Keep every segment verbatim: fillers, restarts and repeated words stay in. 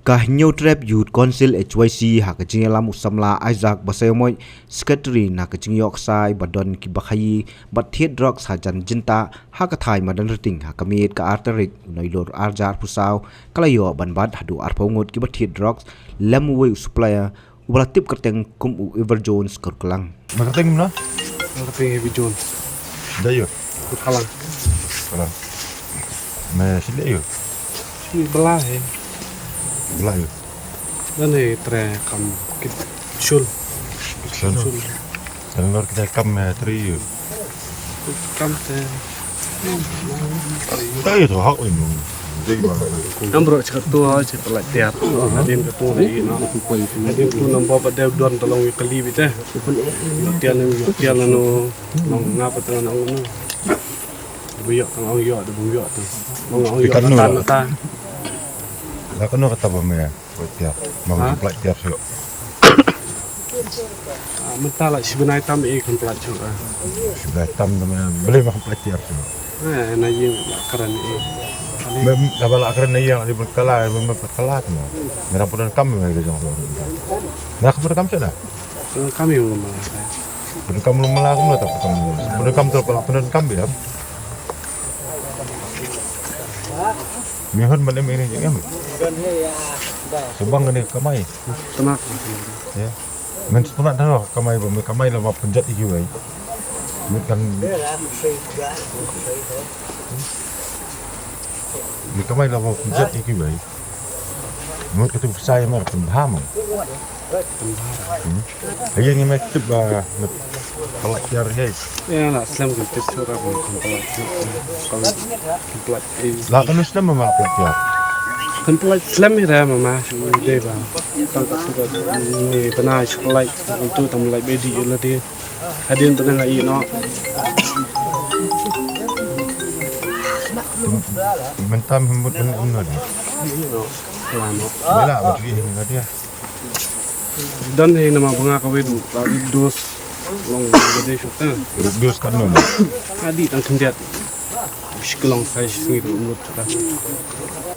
Ka Hynñiewtrep Youth Council H Y C ha ka jingïalam u samla Isaac Basaiawmoit, Secretary na ka jingïoh ksai ba don kiba khaïi bad thied drugs hajan jyntah ha ka thaiñ Madanrting ha ka miet ka ar tarik u Nailur arhajar arphew saw, ka la ïoh ban bat haduh arphew ngut kiba thied drugs lem uwei u supplier uba la tip kyrteng kum u Ever Jones ka Ruklang. Me kyrteng kumno? Me kyrteng Ever Jones. Da ïoh? Ka Ruklang. Ruklang. Me shu leh ïoh? Shu bala he. Bala ïoh. Dan he tre kam kit shul. Shul. Shul. Dan lor kita kam, eh, tre ïoh. Kam te. Ai, to hak oi nung. Dei ba. Nam bro cakap tu ha, cakap pynlait tiar. Hadien ka tu dei na. Hadien tu nampak pat dei don tolong ïa kali bit eh. Ïa tiar ni, ïa tiar na no. Nong ngapa tengah nong no. Dei ïa tengah ïa, dei ïa tu. Nong ïa. Ikan no. Tan ta. Lah kano kata ba me. Pynlait tiar. Mong pynlait tiar shuh. Ah, mynta la shi bnai tam eh kan pynlait shuh, ah. Shi bnai tam tam eh. Balei mong pynlait tiar shuh? Eh, na ïing la kren eh. Me, me ba la kren na ïing, la di pynkylla, me, me pynkylla tu mo. Me dang pyndonkam me ka jong. Me dang pyndonkam shuh da? Pyndonkam ïing me la. Pyndonkam me la, me la pyndonkam. Pyndonkam tu la pyndonkam biang. Me hon ban em ïa kane jingem. Shu bang kane kamai. Tang. Ïa. Men shu tang tang kamai ba, me kamai la ba pynjot ïa kiwei. Me kan. Me kamai la ba pynjot ïa kiwei. Me katu pisa ïa me pynbha mo. Hmm. Ïa ngi me tip ba me pynlait tiar hi. Ïa la slem kan tip shuh ra ba kan pynlait tiar. Kan pynlait, eh. La kano slem ma pynlait tiar? Kan pynlait slem hi ra mama shu dei ba. Tang katu ka ni bnai shu pynlait, tu tang lait bedi ïa la dei. Hadien bnai nga ïeh noh. Mynta me mut ban em noh dei. Ïeh noh. Ïa la ba tu ïeh noh dei. Don hi namar ba nga kawei du, ba du dos. Long ba dei shuh ta. Du dos katno? Adi tang khyndiat. Shi klong sai shi sngi du mut ta.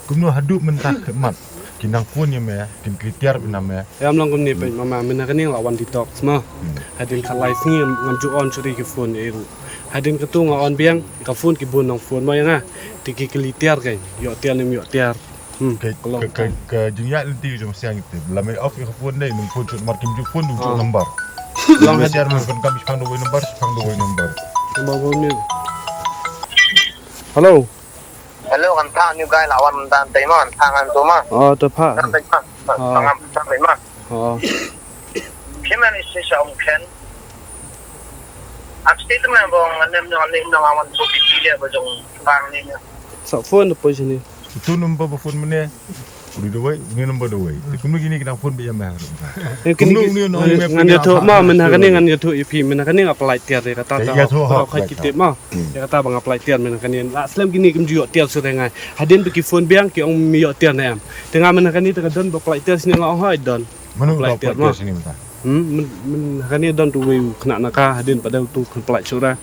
Kumno haduh mynta khmat. Ki nang phone ïa me, kin kylli tiar bad me. Ïa, ym long kumne peit mama, mynta kane nga la wan detox ma. Hmm. Hadien khatlai sngi ngam ju on shuh ki phone ïa u. Hadien katu nga on biang, ka phone ki bun nang phone ma ïa nga. Te ki kylli tiar kein, ïoh tiar ne ym ïoh tiar. Hmm, ka long ka, ka, ka jingïaid lynti jong siang ite. Lada me off ïa ka phone dei, nang phone shuh namar kim ju phone, u ju number. Long hadien. Number, number. Hello. Hello, kan phah new guy la wan mynta, te ma kan phah ngan tu ma. Oh, te phah. Ngan te ma. Oh. Ngan te ma. Oh. Kim ni si sa um ken. Ak sti tu ma bo ngan nem nong nem nong awan tu pi pi dia ba jong bang ni. Sa phone tu poi sini. Tu number ba phone mane. Uni dawai, uni number dawai. Te kumno kine ki nang phone bad ïa me. Eh, kine kumno ki, uni, uni, uni ngan ïathuh ma, mynta kane ngan ïathuh ïa phi, mynta kane nga pynlait tiar ïa kata. Te ta ïathuh hok, hok, hok, hok. Tip ma. Hmm. Ïa kata ba nga pynlait tiar mynta kane. La slem kine kim ju ïoh tiar shuh ïa nga. Hadien ba ki phone biang ki ong me ïoh tiar ne em. Te nga mynta kane te ka don ba pynlait tiar sini nga ong hooid don. Mano ba pynlait tiar sini mynta? Hmm, myn-, mynta kane don tu wei u khynnah na ka hadien pat dei tu kan pynlait shuh ra.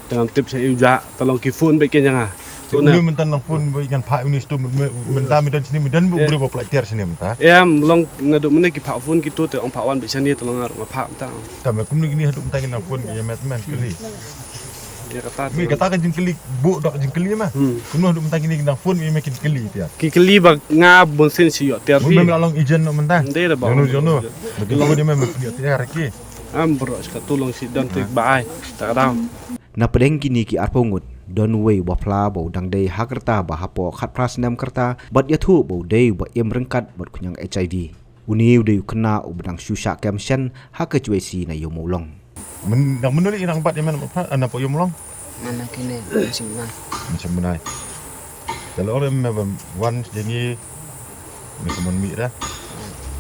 Te ngam tip sha ïa u ja, te long ki phone bad kein ïa nga. Te uni mynta nang phone bad ngan phah uni stu mynta me don sini me don ba u briew ba pynlait tiar sini mynta. Em, long naduh mynne ki phah phone kitu te ong phah wan bad shane te long nga ruh nga phah mynta. Te me kumno kine haduh mynta ki nang phone ïa me te men kylli. Ïa kata te. Me kata ka jingkylli, buh da ka jingkylli ma. Hmm. Kumno haduh mynta kine ki nang phone ïa me kin kylli tiar. Ki kylli ba nga bun sien shu ïoh tiar phi. Me la long agent noh mynta. Dei da ba. Jono, jono. Ba ki long di me me ïoh tiar ki. Am bro, ska tu long shi don tik ba ai. Ta ka dam. Na pdeng kine ki arphew ngut, don uwei uba phla ba u dang dei ha ka rta ba hapoh khatphra snem ka rta, bad ïathuh ba u dei uba im ryngkat bad ka jingjia H I V. Une u dei u khynnah uba dang shu shah kem shen ha ka H Y C na Ïew Mawlong. Myn, dang mynno lei nang bat ïa me na pdeng, na pdeng Ïew Mawlong? Mynta kine, mynshem bnai. Mynshem bnai. Te lor em me wan jong ngi, me kumne mih da.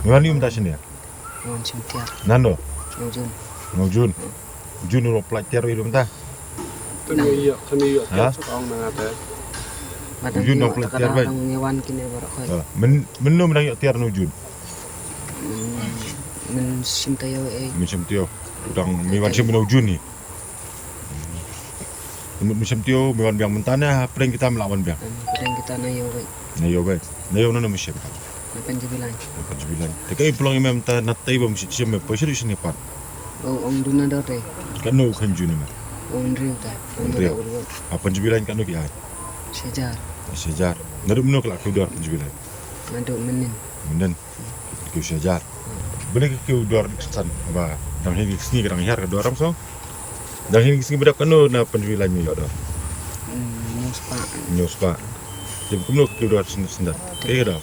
Me wan ïa mynta shane. Wan shim tiar. Nando? Nong Jun. Nong Jun. Jun u pynlait tiar ïa mynta. Kane ïa, kane ïa tiar suk ong na nga te. Jun u pynlait tiar bai. Ngi wan kine baroh khoi. Myn, mynno me dang ïa tiar Nong Jun? Myn, mynshem taïew eh. Mynshem taïew. Dang me wan shim Nong Jun ni. Mut mynshem taïew me wan biang mynta ne, pdeng kita me la wan biang. Pdeng kita na ïew bai. Na ïew bai. Na ïew na mynshem. Na Panjabi Line. Na Panjabi Line. Te kaei ba long ïa me mynta, naei ba me shim, me poi sha shnong pat? Oh, ong duna dor te. Katno u kheiñ jun ïa me? Ong hynriew te. Hynriew. Ha Panjabi Line katno ki ai? Shi hajar. Shi hajar. Naduh mynno ka la kiew dor Panjabi Line? Naduh mynnin. Mynnin. Kiew shi hajar. Balei ka kiew dor dik san ba dang hi ki sngi ka dang hiar ka dor, ram so? Dang hi ki sngi ba dap katno na Panjabi Line me ïoh dor? Hmm, hynñiew spah. Hynñiew spah. Te kumno ka kiew dor shen, shen dor? Kaei ka dor?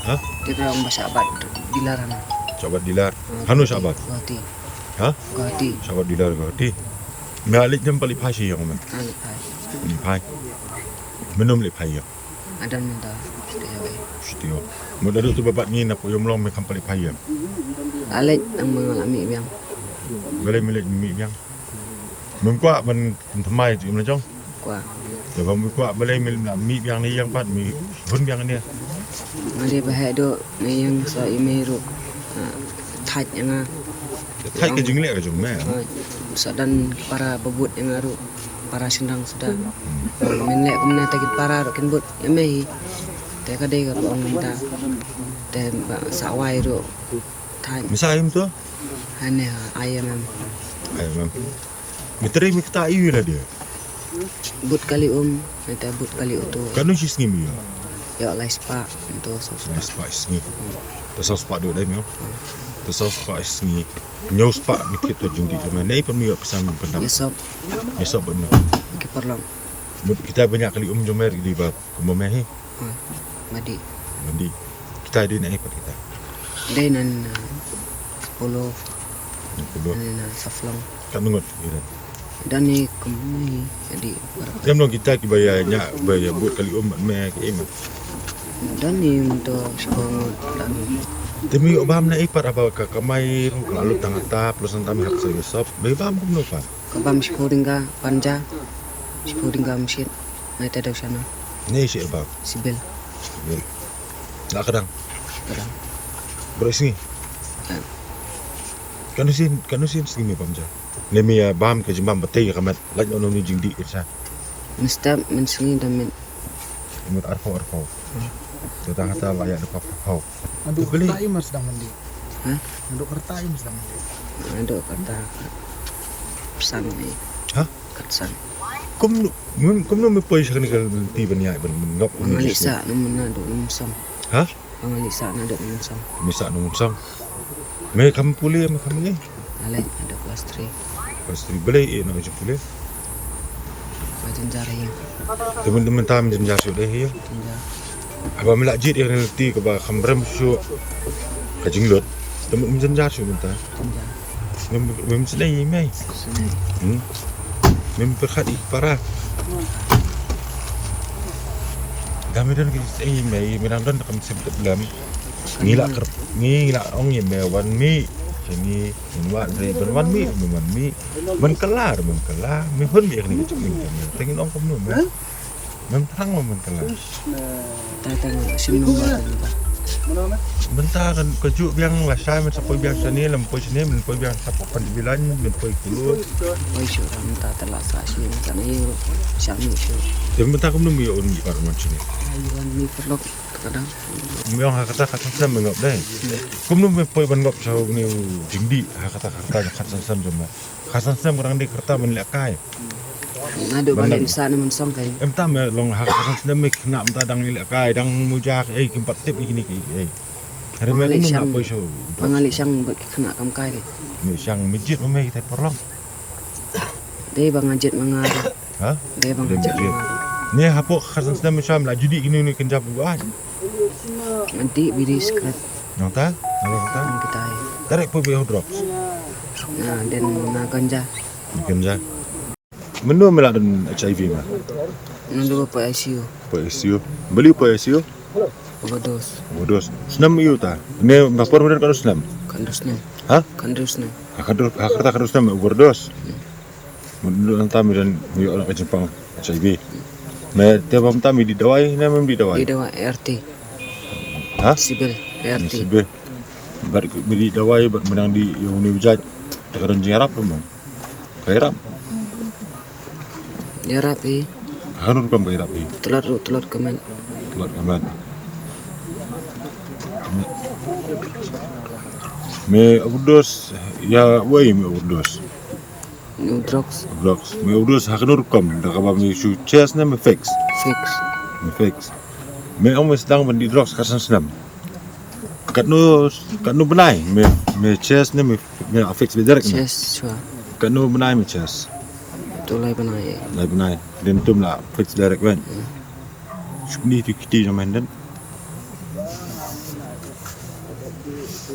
Ha? Te ka dor ba shah bat dealer hano. Shah bat dealer. Hmm. Hano shah bat? Guwahati. Ha? Guwahati. Shah bat dealer Guwahati. Me la leit ne em pat leit phai sha ïing me? Ah, leit phai. Leit phai. Mynno me leit phai ïing? Hadien mynta, shu te ïa wei. Shu te ïa. Mut naduh tu ba bat ngi na Poh Ïew Mlong me kam pat leit phai ïing? La leit, tang ba nga la mih biang. Balei me leit mih biang? Mem kwah ban thymmai tu ïa me la jong? Kwah. Ïa ba mem kwah balei me la mih biang ne ïing pat, me hun biang ne? Nga dei ba heh duh ne ïing sa i mei ruh. Ah, thait ïa nga. Thait ka jingleh ka jong me. Ah, sa don ki para ba bud ïa nga ruh. Para shynrang suda. Hmm. Men leh kumne te ki para ruh kin bud ïa me hi. Te ka dei ka ba ong mynta. Te ba sa wai ruh. Thait. Me sa aïu mynta? Hane ha I M M. I M M. Me trei me kata aïu lade? Bud kali um, mynta bud kali uto. Katno shi sngi me ïoh? Ïoh lai spah, mynta saw spah. Lai spah shi sngi. Hmm. Te saw spah duh dei me ïoh. Hmm. Te saw spah shi sngi. Hynñiew spah me kit to jingdih jong me. Naei pat me ïoh pisa me pyndap? Ïa sop. Ïa sop bad me. Ki paralok. Mut kita ba ñiah kali um jong me ki dei ba kumba me hi. Hmm, ba dih. Ba dih. Kita dei na ei pat kita? Dei na, uh, Polo. Na Polo. Na, na Saflong. Katno ngut ïa don? Don hi kum hi, dei baroh. Te mano kita kiba ïa ñiah, ba ïa bud kali um bad me, ki ei me? Don hi mynta shiphew ngut, don hi. Te me ïoh bam na ei pat haba ka kamai ruh ka la lut tang hata, plus nangta me hap sa ïa sop. Me bam kumno pat? Ka bam shiphew tyngka panja, shiphew tyngka mynsiem. Nai te dau shano. Nai shi bam? Sibil. Sibil. La ka dang? Ka dang. Baroh sngi? Em. Katno sien, katno sien sngi me bam ja? Ne me ïa bam ka jingbam ba tei ka met, lait noh na une u jingdih ka sha? Mynstep, mynsngi da miet. Mut arphew, arphew. Hmm. Te tang hata la ïa da ka phew. Naduh ka rta i mar sdang mandi. Ha? Naduh ka rta i mar sdang mandi. Naduh ka rta ka phew san ni. Ha? Ka phew san. Kumno, kumno me poi sha kane ka lynti ban ïaid ban ngop? Ba nga leit sah na mynta naduh na mynsong. Ha? Ba nga leit sah naduh na mynsong. Me sah na mynsong. Me kham pule, me kham ïa? Nga leit haduh class three. Class three. Balei ïa noh jingpule? Ba jynjar ïa. Te mynta, mynta me jynjar shuh dei ïa? Jynjar. Haba me la jied ïa kane ka lynti kaba kham rem shuh ka jinglut, te me jynjar shuh mynta? Jynjar. Mem, mem snei ïa i mei? Snei. Hmm. Mem pyrkhat ïa ki para? Da me don ki snei ïa i mei, me dang don ka mynsiem tip lem. Ngi la kyrpad, ngi la ong ïa me wan mih. Ngi, ngi wan, ban wan mih, ban wan mih. Ban kylla, ban kylla. Me hun mih ïa kane ka jingim jong me. Te ngin ong kumno me? Mem thrang mo ban kylla. Te te nga shim number. Mynta kan ka juh biang lashai, men sa poi biang shane, lem poi shane, men poi biang shapoh Panjabi Line, men poi Kuloh. Poi shuh mynta te la sah shuh mynta na ïing ruh. Sah mih shuh. Te mynta kumno me ïoh un ïoh wan shane? Ai wan mih paralok. Ka dang. Me ong ha kata khatsan snem me ngop dei. Hmm. Kumno me poi ban ngop sha une u jingdih ha kata ka rta khatsan snem jong me? Khatsan snem ka dang dei ka rta ban lehkai. Naduh ba leit sah na mynsong kai. Em, mynta me long ha khatsan snem me khynnah mynta dang lehkai, dang muja, eh, kim pat tip ïa kine kiei. Hynrei me kumno me la poi sha u. Ba nga leit shang bad ki khynnah kam kai. Me shang, me jied ma me kita paralok? Dei ba nga jied ma nga. Ha? Dei ba nga jied ma nga. Ne hapoh khatsan snem me sham la ju dih kine kine kynja ba buaid? Nga dih bidi sikret. Nangta? Nangta? Nang kitai. Direct poi bad drugs? Na, dei na ganja. Ganja. Mynno me la don H I V ma? Naduh ba poi I C U. Poi I C U. Balei poi I C U? Overdose. Overdose. Snem aiu ta? Ne ba por me don katno snem? Ka hynriew snem. Ha? Ka hynriew snem. Ha, ka hynriew, ha ka rta ka hynriew snem overdose. Hmm. Mynno nangta me don, me ïoh ka jingpang H I V. Me te ba mynta me dih dawai ne mem dih dawai? Dih dawai A R T. Ha? Sibil, A R T. Sibil. Bad me dih dawai bad me dang dih ïa une u jait. Te ka don jingïarap ruh mo? Ka ïarap? Ïarap hi. Hano rukom ka ïarap hi? Tlot ruh, tlot ka met. Tlot ka met. Me overdose, ïa wei me overdose. Drugs. Drugs. Me overdose ha kano rukom, da kaba me shu chase ne me fix. Fix. Me fix. Me ong me sdang ban dih drugs katsan snem. Katno, katno bnai me, me chase ne me, me fix be direct ne. Chase shuwa. Katno bnai me chase. To lai bnai. Lai bnai. Dei tum la fix direct ban. Shu ni tu kiti jam hynda.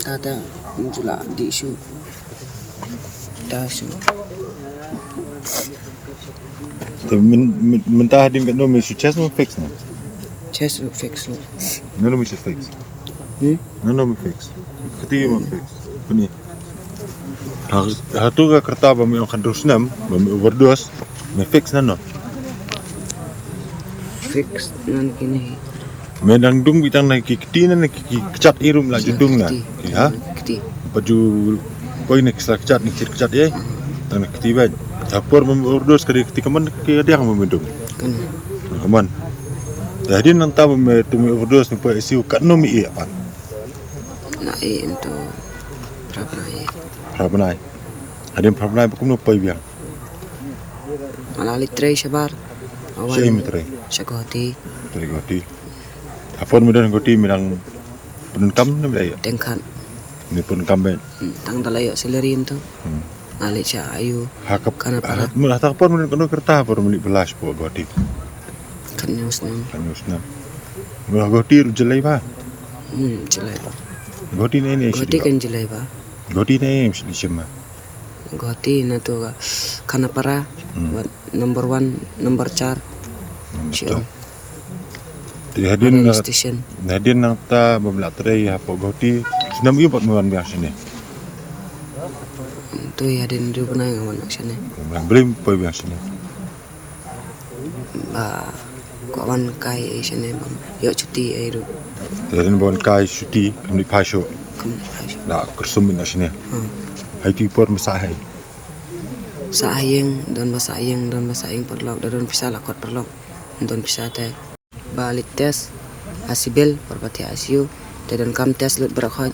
Tata, jula di shu. Ta shu. Te men, men, mynta hadien katno me shu chase ne fix ne? Chase shu fix shu. Nano me shu fix? Hmm? Nano me fix? Kiti me fix. Puni. Ha, ha tu ka kerta ba me ong khandrus nam, ba me overdose, me fix nano. Fix nan kini. Me dang dung bitang na ki kti na ki, ki kchat irum la judung na. Kti. Ya? Kti. Paju koi ne kisla kchat ne kir kchat ye. Tang na kti ba. Sapor me overdose kadi kti kaman ki adiang me dung. Kan. Kaman. Jadi nang ta me tu me overdose ne pa isi u katno me i apan. Na i into. Prabnai. Prabnai. Hadien prabnai ba kumno poi biang. Ala li trei shabar. Awan. Shei me trei. Shagoti. Trei goti. Hapon me don goti me dang pun kam ne bela. Tengkan. Me pun kam be. Hmm, tang dalai yo salary into. Hmm. Ala cha ayu. Hakap. Kana para. Mun hata hapon me don kono kerta hapon me li belas po goti. Kan news nam. Kan news nam. Mun goti ru jelai ba. Hmm, jelai ba. Goti ne ne. Goti kan jelai ba. Goti ne ne shima. Guwahati na tu ka Khanapara, hmm. Wat number one, number char. Hmm, betul. Sio. Te hadien na, station. Hadien nangta ba mla trei hapoh Guwahati. Snem ïa pat me wan biang shane. Tu ïa hadien du bnai nga wan shane. Blim poi biang shane. Ba kwah wan kai ei shane bam. Ïoh chuti ei ruh. Te hadien ba wan kai chuti kam dei phai shuh. Kam dei phai shuh. Da kyrsum na shane. Hmm. Hai tu i por me sah hai. Sah ha ïing, don ba sah ha ïing, don ba sah ha ïing paralok, da don pisa la khot paralok. Don pisa te. Ba leit test ha civil, por ba te I C U. Te donkam test lut baroh khoit.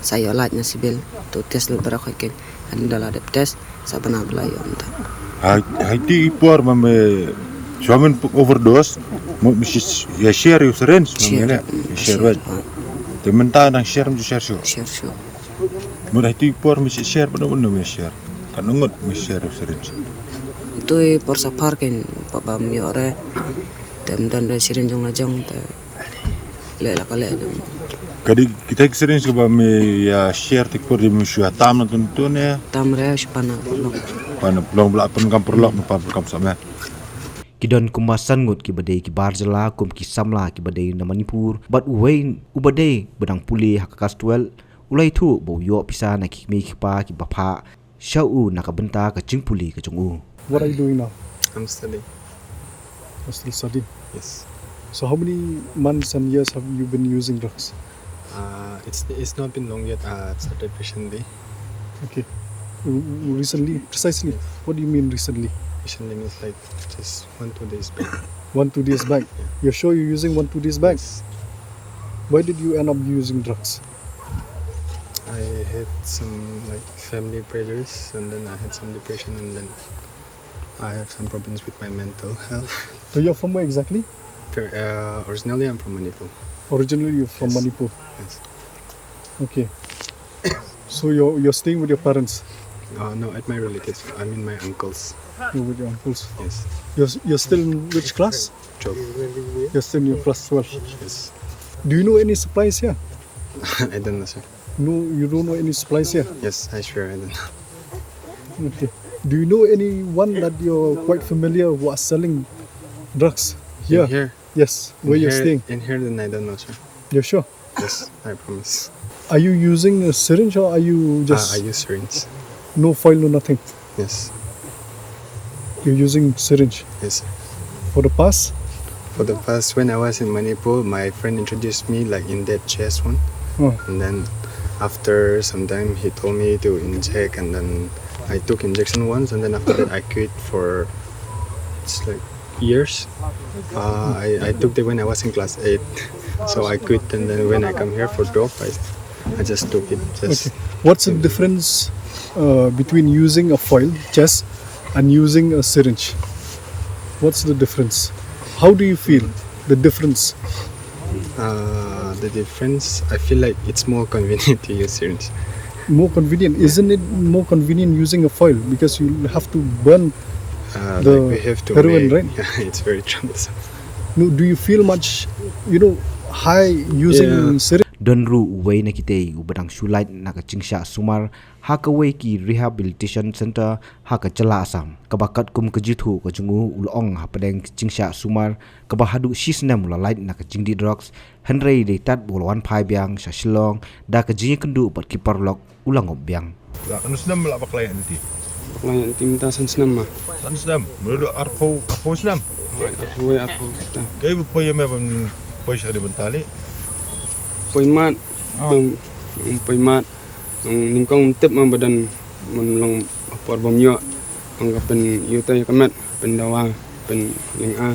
Sa ïoh lait na civil. To test lut baroh khoit ken. Hadien da la dep test. Sa bana ba la ïoh mynta. Hai, hai ti i por ba me shuwa men puk overdose. Mut me shi-, ïa share ïa u syringe, share, me ne? Mm, ïa share, share, wait. Ah. Te mynta dang share, me share shuh. Share shuh. Mut hai ti i por me shi-, share, bana bana me share. Katno ngut me share ïa u syringe. Tu i por sa phar ken, pa ba me ïoh re. Te me don re syringe jong la jong, te Leh la ka leh. Ka dei kita ki syringe kaba me ïa share tik por dei me shu ïa tam na tun tun ïa. Tam re shu pan na paralok. Pan na paralok ba la pun kam paralok na pan kam sa me. Ki don kumba san ngut kiba dei ki bar jylla kum ki samla kiba dei na Manipur bad uwei uba dei ba dang pule ha ka klas twelve u la ïathuh ba u ïoh pisa na ki kmie ki kpa kiba phah sha u na ka bynta ka jingpule ka jong u. What are you doing now? I'm studying. You're still studying? Yes. So how many months and years have you been using drugs? Uh, it's, it's not been long yet. Uh, I started recently. Okay. R-, r-, recently, precisely. Yes. What do you mean recently? Recently means, like, just one, two days back. One, two days back. Yeah. You're sure you're using one, two days back? Yes. Why did you end up using drugs? I had some, like, family pressures, and then I had some depression, and then I have some problems with my mental health. So you're from where exactly? Per-, uh, originally, I'm from Manipur. Originally, you're from Manipur? Yes. Yes. Okay. So you're, you're staying with your parents? Uh, no, at my relatives. I mean my uncles. You're with your uncles? Yes. You're s-, you're still in which class? Twelve. You're still in your class twelve? Yes. Do you know any suppliers here? I don't know, sir. No, you don't know any suppliers here? Yes, I sure I don't know. Okay. Do you know anyone that you're quite familiar who are selling drugs here? In here? Yes, where you're staying. In here, then I don't know, sir. You're sure? Yes, I promise. Are you using a syringe or are you just... Ah, I use syringe. No foil, no nothing? Yes. You're using syringe? Yes, sir. For the past? For the past, when I was in Manipur, my friend introduced me, like, in that chest one. Oh. And then after some time, he told me to inject, and then I took injection once, and then after that, I quit for, it's like, years. Uh, I, I took that when I was in class eight. So I quit, and then when I come here for job, I, I just took it. Just okay. What's the difference uh, between using a foil chest and using a syringe? What's the difference? How do you feel the difference? Uh, the difference, I feel like it's more convenient to use syringe. More convenient, isn't it? More convenient using a foil because you have to burn uh, the like we have to heroin, make, right? It's very troublesome. No, do you feel much, you know, high using yeah. Syringe? Don ruh uwei na kitei uba dang shu lait na ka jingshah sumar ha kawei ki rehabilitation center ha ka jylla Assam, kaba katkum ka jingthoh ka jong u u la ong hapdeng ka jingshah sumar kaba haduh shi snem u la lait na ka jingdih drugs, hynrei dei tad ba u la wan phai biang sha Shillong da ka jingïakynduh bad ki paralok u la ngop biang. La kano snem la bakla ïa nti? Bakla ïa nti mynta san snem ma. San snem. Mula dok arphew, arphew snem. Arphew, arphew ta. Dei ba poi ïa me ban poi sha dei ban tali. Poi mat. Poi mat. Nyngkong tip ma ba don man long por bym ïoh. Ong ka pyn ïoh te ka met pyn dawa pyn ling a.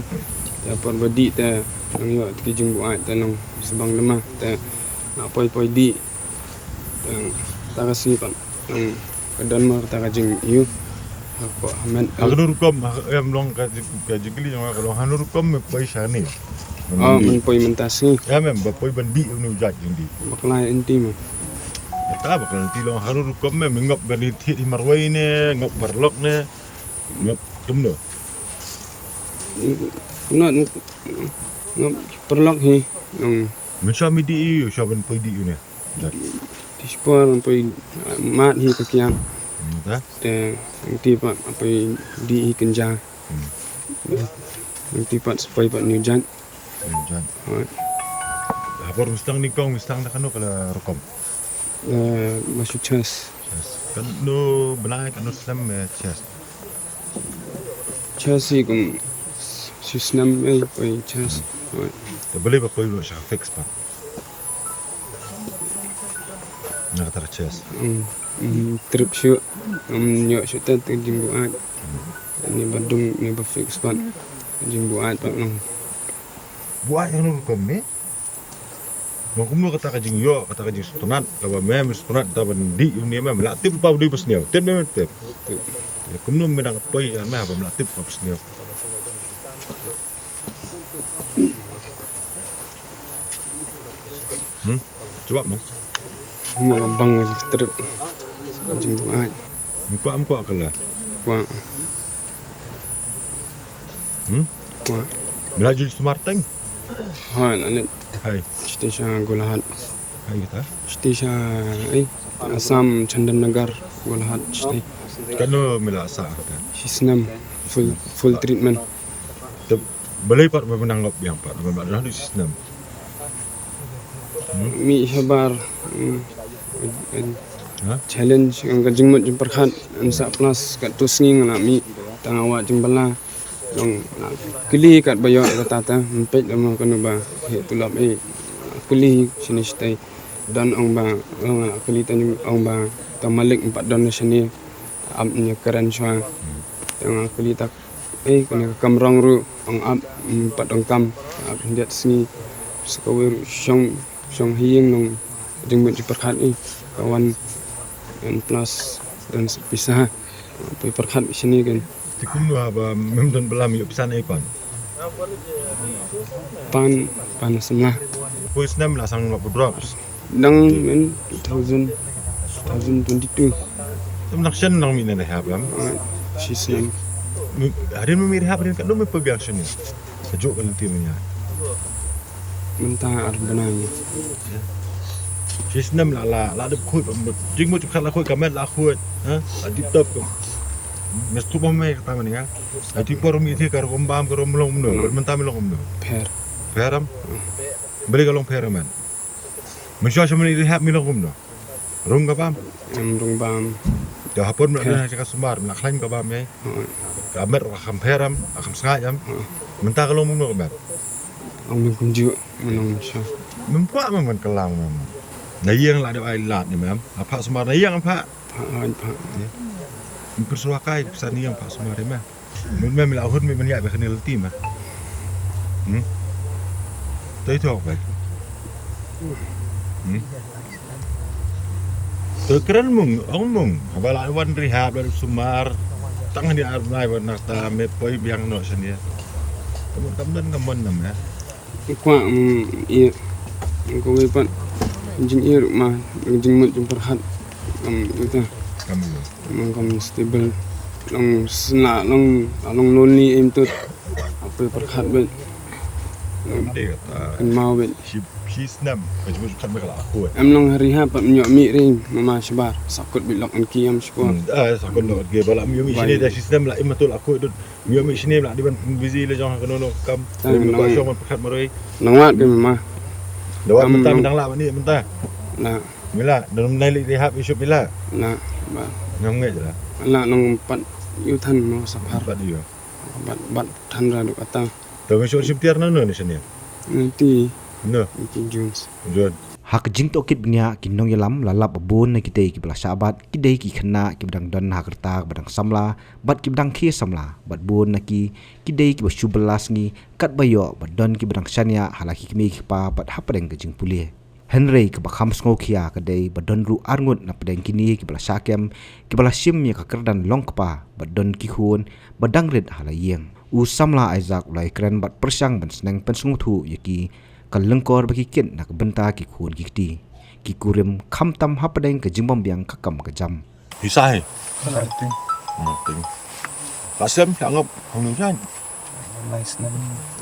Te por ba dih te long ïoh ki jingbuaid te long sbang dema te nga poi poi dih. Te ta ka sngi pat long ka don ma ta ka jingïoh. Ha ko ha met. Ha ka rukom ha em long ka jingkylli jong nga ka long ha rukom me poi shane. Oh, men poi mynta sngi. Em em ba poi ban dih uni u jait jingdih. Bakla ïa nti ma. Ta bakla ïa nti long ha rukom me ngop ban dih thied hi marwei ne ngop paralok ne. Ngop kumno. Kumno ngop paralok hi. Nong. Men sha me dih ïa u sha ban poi dih ïa u ne. Ti spor poi mat hi ka kiang. Hmm, ta? Te nti pat poi dih hi kynja. Hmm. Nti pat poi pat niu jait. Niu jait. Hoi. Hapor mustang nyngkong mustang da kano ka rukom. Eh, masuk chest. Chest. Kano bnai kano snem eh, chest. Chest hi kum shi snem eh poi chest. Hoi. Te balei ba poi ruh sha fix pat. Na kata ka chest. Hmm. Hmm, trip shuh. Hmm, ïoh shuh te te jingbuaid. Ni ba dung ni ba fix pat. Jingbuaid pat nong. Buaid kano rukom me? Nong kumno kata ka jingïoh kata ka jingsngewtynnat kaba me me sngewtynnat kata ban dih uni me me la tip pa dih ba sniew. Tip me me tip. Tip. Ïa kumno me dang poi ïa me ba me la tip pa ba sniew. Hmm? Jawab mo. Mo bang trip. Jingbuaid. Mo kwah mo kwah kala. Kwah. Hmm? Kwah. Mela jul smarteng. Ha, ane. Hai. Station Golaghat. Hai kita. Station eh Assam Chandan Nagar Golaghat station. Kano mela sa kata. Shi snem full full treatment. Te balei pat ba mynta ngop biang pat ba mynta dah shi snem. Hmm? Mi shabar. Hmm. Ha? Challenge ka jingmut jingpyrkhat. Yn sa plus katto sngi nga la mih tang awat jingbylla. Dang la kylli kat ba ïoh kata ta ym peit da ma kano ba heh tulop eh. Kylli shane shatei. Don ong ba ong la kylli ta ong ba ta malik ym pat don shane. Ap nya kren shwa. Tang la kylli ta eh kane ka kamrong ruh ong ap ym pat ong kam. Ap hyndiat sngi. Sa kawei ruh shong shong ha ïing nong jingmut jingpyrkhat eh. Ka wan yn plus don sa pisa. Pyrkhat shane kan. Te kumno haba mem don bylla me ïoh pisa ne pan? Pan pan samla. Poi snem la sang lok drugs. Dang men two thousand, two thousand twenty-two. Tem nak shen nang mih na rehab lam. Ah, shi snem. Hadien mih rehab hadien katno me poi biang shen. Ka juk ka lynti manya. Mynta ar bnai. Shi snem la la la dep khuid jingmut jingpyrkhat la khuid ka met la khuid. Ha? La dip top. Mes tu bom me kata manya. Ai ti por mi ti ka rukom bam ka rukom long kumno. Mynta me long kumno. Pher. Pher am. Balei ka long pher man. Mynshuwa sha mane rehab me long kumno. Rung ka bam. Em rung bam. Te hapon me la don ha ka sumar me la khlaiñ ka bam ei. Ka met ka kham pher am, ka kham sngaid am. Mynta ka long kumno ka met. Ong me kumjuh me long mynshuwa. Mem kwah mem kan kylla mem. Na ïing la dep ai lad ne mem. Apha sumar na ïing apha. Pha ai pha. Mem pyrshwa kai pisa na ïing apha sumar ne mem. Mut me me la hut me ban ïa ba khane lynti me. Hmm? Toi thok ba. Hmm? To kren mung, ong mung. Haba la wan rehab la sumar. Tang ni ar nai wan na ta me poi biang noh shane. Kam don kam don nam ya. Kwah, mm, ïa, kawei pat jingïaroh ma, jingmut jingpyrkhat. Kam ita. Kam ïa. Kam stable. Long sna, long, long lonely em tut. Apa pyrkhat bet. Kam dei kata. Kan mau bet. Shi, shi snem. Ka jingmut jingpyrkhat me ka la akut. Em long hari ha pat mynjok mi ring mama shabar. Sakut bet lok an ki em shkor. Hmm, ah, sakut lok an ki ba la mynjok mi shini da shi snem la im atul akut dut. Mynjok mi shini la di ban busy la jong ha kano kano kam. Tang, nang shong ban pyrkhat maroi. Nang wat ke mama. Dawat mynta nang la bani mynta. Na. Mila, dalam nai li rehab issue mila. Na, ba. Ngam ngai jela. Na nang pat yu than mo safar. Pat yu. Bat, bat than ra duk ata. To ngi shon shim tiar na no ni shani. Nanti. No. Nanti Jones. Jones. Ha ka jingtohkit bniah ki nongïalam la lap ba bun na kitei kiba la shah bat ki dei ki khynnah kiba dang don ha ka rta kaba dang samla bad kiba dang khie samla bad bun na ki ki dei kiba shu bylla sngi katba ïoh ba don kiba dang shaniah ha la ki kmie ki kpa bad hapdeng ka jingpule. Hynrei kaba kham sngewkhia ka dei ba don ruh arngut na pdeng kine kiba la shah kem kiba la shim ïa ka kyrdan long kpa bad don ki khun ba dang rit ha la ïing. U samla Isaac u la ïakren bad pyrshang ban sneng pynsngewthuh ïa ki ka lyngkor ba ki kit na ka bynta ki khun ki kti. Ki kurim khamtam hapdeng ka jingbym biang ka kam ka jam. Hi sa hi. Martin. Martin. Ka sem ka ngop hangnu jan. Lai snem.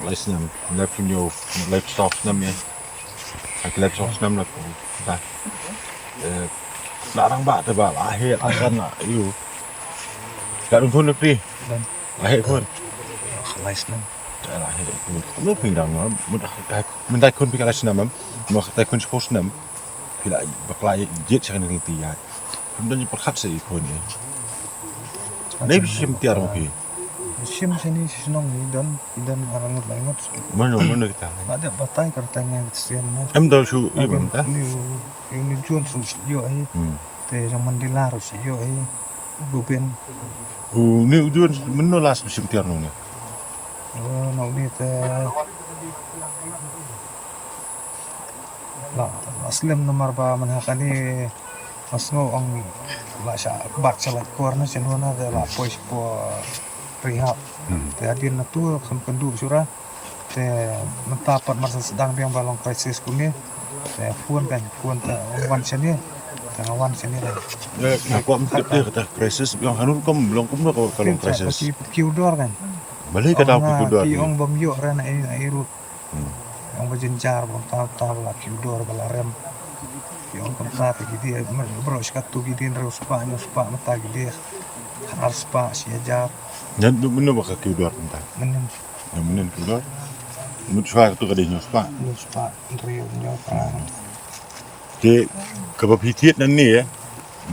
Lai snem. Lai pynyo, lai pynyo snem ya. Aki lai pynyo snem la. Ta. Eh, la rang ba te ba la he la kan la yu. Ka rung khun pi. Dan. La he khun. Lai snem. La he khun. Lu ping dang ma. Mun dai khun pi ka lai snem am. Mun dai khun sepos snem. Phi la bakla ïa jied sha kane ka lynti ïa. Phim don jingpyrkhat sa ïa i khun ïa. Dei phi shim tiar ma phi. Shim shane sha shnong ni don, i don arngut laingut. Mano, mano kita. Ba dep batai ka rta ngai ka tsian na. Em dol shu i bam ta. Ni u, ni u Jones shu ïoh hi. Hmm. Te jong Mandila ruh shu ïoh hi. Buben. U ni u Jones mano last shim tiar nong ni. Oh, nong ni te. La, la slem namar ba man ha kane nga sngew ong la shah bat sha lait kor na sha nona te la poi sha poi rehab. Hmm. Te hadien na tu kham kynduh shura. Te mynta pat mar sdang biang ba long crisis kumne. Te phone kan, phone te ong wan shane. Te nga wan shane la. Eh, nga kwah tip te kata crisis biang hanun kam long kumno ka long crisis. Ki dor kan. Balei ka dau ki dor. Ki ong bam ïoh ra na i, na i ruh. Hmm. Ong ba jynjar ba ta ta ba la ki dor ba la rem. Ki ong kumta te ki dei, bro, shkatu ki dei hynriew spah, hynñiew spah mynta ki dei. Ar spah, shi hajar. Ngan du mynno ba ka ki dor mynta. Mynnin. Ngan mynnin ki dor. Mut shwa tu ka dei hynñiew spah. Hynñiew spah, hynriew, hynñiew spah. Te kaba phi thied nangne eh.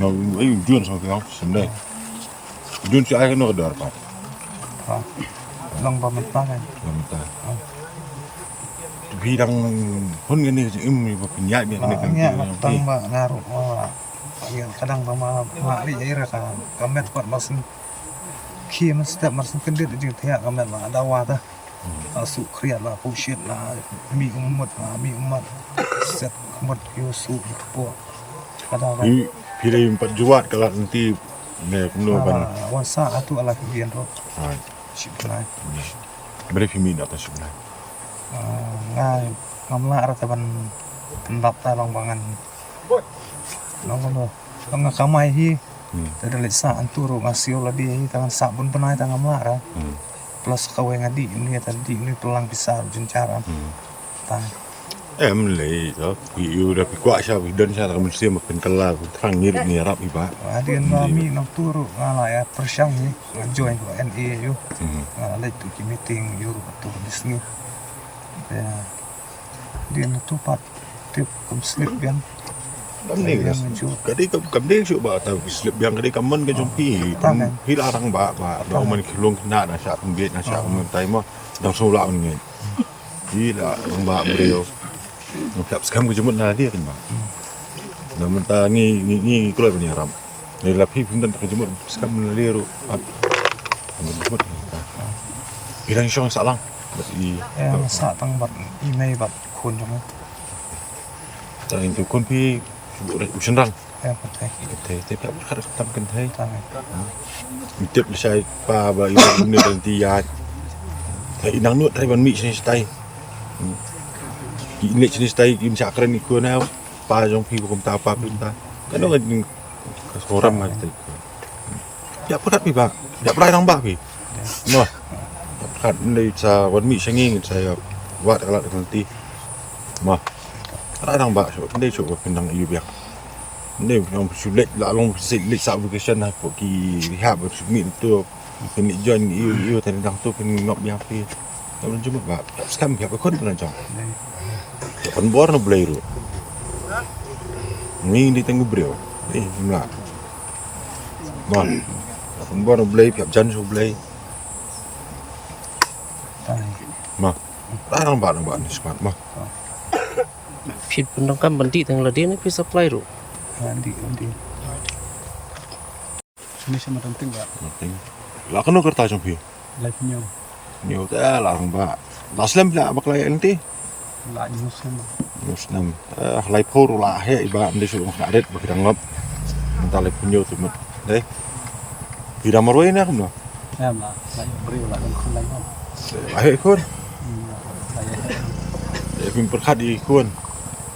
No, ai u Jun sa phi ong, sum dei. U Jun sa ai kano ka dor pat. Ha. Long ba mynta kan. Ba mynta. Ha. Phi dang hun kane ka jingim ba pynïaid ïa kane ka jingim. Tang ba nga ruh, oh, ïa ka dang ba ma, ma ri ïa ira ka, ka met pat ma syn. Khie mynstep ma syn kyndit jingthiah ka met ma dawa ta. La suk khriat la pushit la mi umut la mi umat. Set umut yu suk kpo. Kada ba. Phi dei pat juat ka la nanti ne kumno ban. Wan sa atu ala ki bien ro. Ai. Ship lai. Beri phi mi na ta ship lai. Ngai ngam la ra ta ban pyndap ta long ba ngan. Long kumno. Long nga kamai hi. Hmm. Te da leit sah hangtu ruh nga siew lade hi, tang sah bun bnai tang ngam lah ra. Hmm. Plus kawei nga dih uni, ta dih uni pynlang pisa ruh jynjar am. Hmm. Tang. Em lei to, phi ïoh da phi kwah sha phi don sha ka mynsiem ba pynkylla phi thrang ngi ruh ngi ïarap hi bah. Hadien ba mih nangtu ruh nga la ïa pyrshang hi, nga join ka N A ïoh. Hmm. Nga la leit tu ki meeting ïoh ruh tu ka business. Te hadien tu pat tip kam slip biang. Kam dei ka, ka dei ka, kam dei shuh ba ta slip biang ka dei ka mon ka jong phi. Phi la rangbah ba, ba man ki long khynnah na shah pynbieit na shah pynmyntai mo. Dang shu la on ngi. Phi la rangbah briew. Ngi pynlap skhem ka jingmut na lade kan ba. Na mynta ngi, ngi, ngi kloi ban ïarap. Ngi la phi pyndan ka jingmut skhem na lade ruh. Phi dang shong sah lang. Bad i. Sah tang bad i mei bad khun jong. Tang tu khun phi u shynrang. Em, kynthei. Kynthei, te phi ap khat tam kynthei. Tam. Tip lashai pa ba i ba ni dan ti ya. Te i nang nud trai ban mih shane shatai. Ki leh shane shatai, ki shah kren i khun na pa jong phi, kumta pa phi kumta. Kano ka jing ka soram ma te. Phi ap khat phi ba. Phi ap rai nang ba phi. Mo. Phi ap khat ndai sa wan mih sha ngi sa ïa wad ka lad ka ti. Mo. Rai nang ba shu ndai shu ba phin nang ïa biang. Ndai phin nang shu leit la long shu leit sa vacation ha phi ki rehab shu mih tu. Phin leit join ïa ïa tang dang tu phin ngop biang phi. Ka ban jumut ba, ïa skam ïa ka khun pynban jong. Ïa pynbor na Blei ruh. Ngi ni tang u briew. Eh, mla. Mon. Ïa pynbor na Blei, ïa jan sha Blei. Ma. Rai nang ba, nang ba ni smat ma. Phi pyndonkam ban dih tang lade ne phi supply ruh? Ban dih, ban dih. Shane sha Madanting ba. Madanting. La kano ka rta jong phi? Laiphew hynñiew. Hynñiew te la rang ba. La slem phi la bakla ïa lynti? La hynñiew snem. Hynñiew snem. Eh, laiphew ruh la heh i ba, ym dei shuh ong khynnah rit ba phi dang ngop. Mynta laiphew hynñiew te mut. Dei. Phi dang marwei ne kumno? Em, la, la ïoh briew, la don khun, la ïoh. La heh khun. Hmm, la ïoh. Eh, phim pyrkhat ïa khun.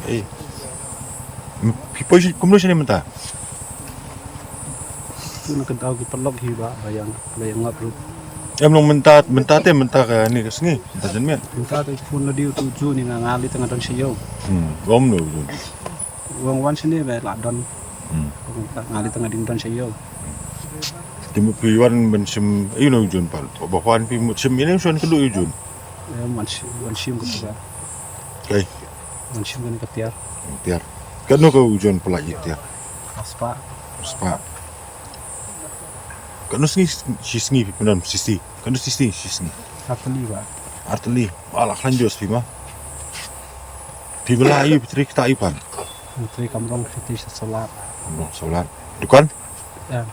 Eh. Phi poi shi-, kumno shane mynta? Pun ka daw ki paralok hi ba, ba ïa, ba ïa ngop ruh. Em long mynta, mynta te, mynta kane ka sngi, mynta janmiet. Mynta te pun la dei utu u Jun nga, nga leit nga don sha ïew. Hmm, ong no u Jun. Ong wan shane ba la don. Hmm. Ong mynta nga leit nga dang don sha ïew. Te mut phi wan ban shim ïa u Jun pat. Ba wan phi mut shim ïa u Jun ka du ïa u Jun. Em, wan shim, wan shim ka tiar. Kai. Wan shim kane ka tiar. Tiar. Kano ka u Jun pynlait ïa tiar? Spah. Spah. Kano sngi, shi sngi phi pyndonkam shi sngi? Kano shi sngi, shi sngi? Artylli ba. Artylli. Ba la khlaiñ jong phi ma. Phi ba la ïa phi trei kita ïa pan. Phi trei kam rong phi trei sa solar. Kam rong solar. Dukan? Em,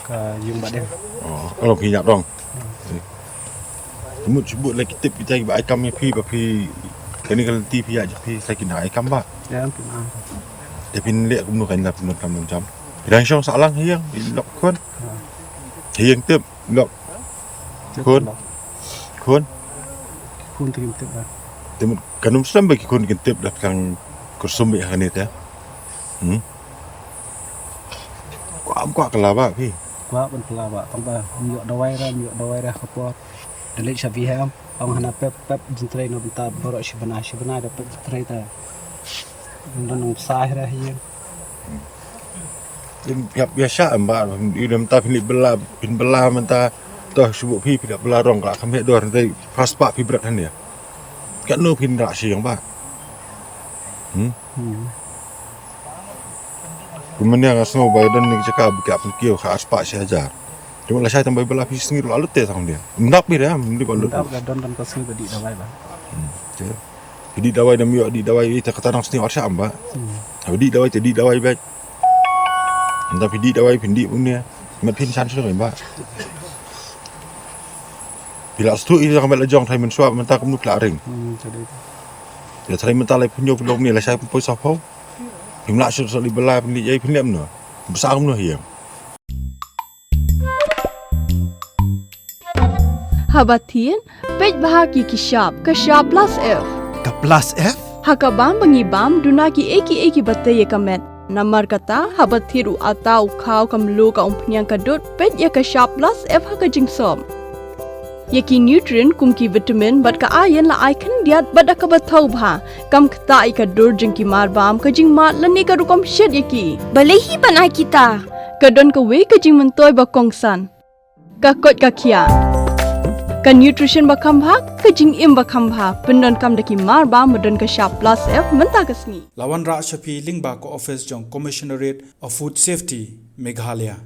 ka ïing ba deng. Oh, oh, phi ñiah dong. Hmm. Mut shu bud la ki tip kita ba ai kam ïa phi ba phi kane ka lynti phi ïa jong phi sa ki nang ai kam ba. Em, phi nang. Te phin leh kumno kan la phin kam nang jam. Phi dang shong sah lang ha ïing, phi lok khun. Ha. Ha ïing tip, lok. Tip khun. Lok. Khun. Khun te kim tip ba. Te mut kan ym slem ba ki khun kin tip da phi kang kyrsum ïa kane te. Hmm. Kwah, kwah kylla ba phi? Kwah ban kylla ba, tang ba ym ïoh dawai re, ym ïoh dawai re ha ka por. Da leit sha bihem, ong hana pep, pep jingtrei na bynta baroh shi bnai, shi bnai da pep jingtrei ta. Ym don nang pisa re hi. Ym ïap ïa sha em ba, ym ym ta phin leit bylla, phin bylla mynta. Toh shu phi phin leit bylla rong ka kham heh dor dei pas pa phi bret han ïa. Katno phin rah shi ïa ba. Hmm? Hmm. Kumne nga sngew ba don ni jaka ba ka pun kiew kha arspah shi hajar. Cuma lashai tang ba bylla phi sngi ruh la lut te tang dia. Mdap ni dia, mdap ba lut. Mdap ka don don ka sngi ba dih dawai ba. Hmm. Te. Dih dawai dam ïoh dih dawai ita kata nang sngi arspah ba. Hmm. Dih dawai te dih dawai ba. Mdap phi dih dawai phin dih pun dia. Mat phin san shu ba. Phi la stu ita ka met la jong thai men suap mynta kumno phi la ring. Hmm, jadi. Ya thai mynta lai pun ïoh pun dok ni lashai pun poi sa pau. Phim lah shu sali bela pynlih ïa pynlih kumno. Bsa kumno hi ïa. Haba thied, peit bha ki ki shap, ka shap plus F. Ka plus F? Ha ka bam ba ngi bam, duna kiei kiei kiba tei ïa ka met. Namar kata, haba thied u atta, u khaw, ka mluh, ka umphniang, ka dud, peit ïa ka shap plus F ha ka jingsop. Ïa ki nutrient kum ki vitamin bad ka iron la ai khyndiat bad da kaba thaw bha. Kam ktah ïa ka dur jong ki marbam, ka jingmad lane ka rukom shet ïa ki. Balei hi ban ai kita? Ka don kawei ka jingmyntoi ba kongsan. Ka koit ka khiah. Ka nutrition ba kham bha, ka jingim ba kham bha. Pyndonkam da ki marbam ba don ka shap plus F mynta ka sngi. La wanrah sha phi lyngba ka office jong Commissionerate of Food Safety, Meghalaya.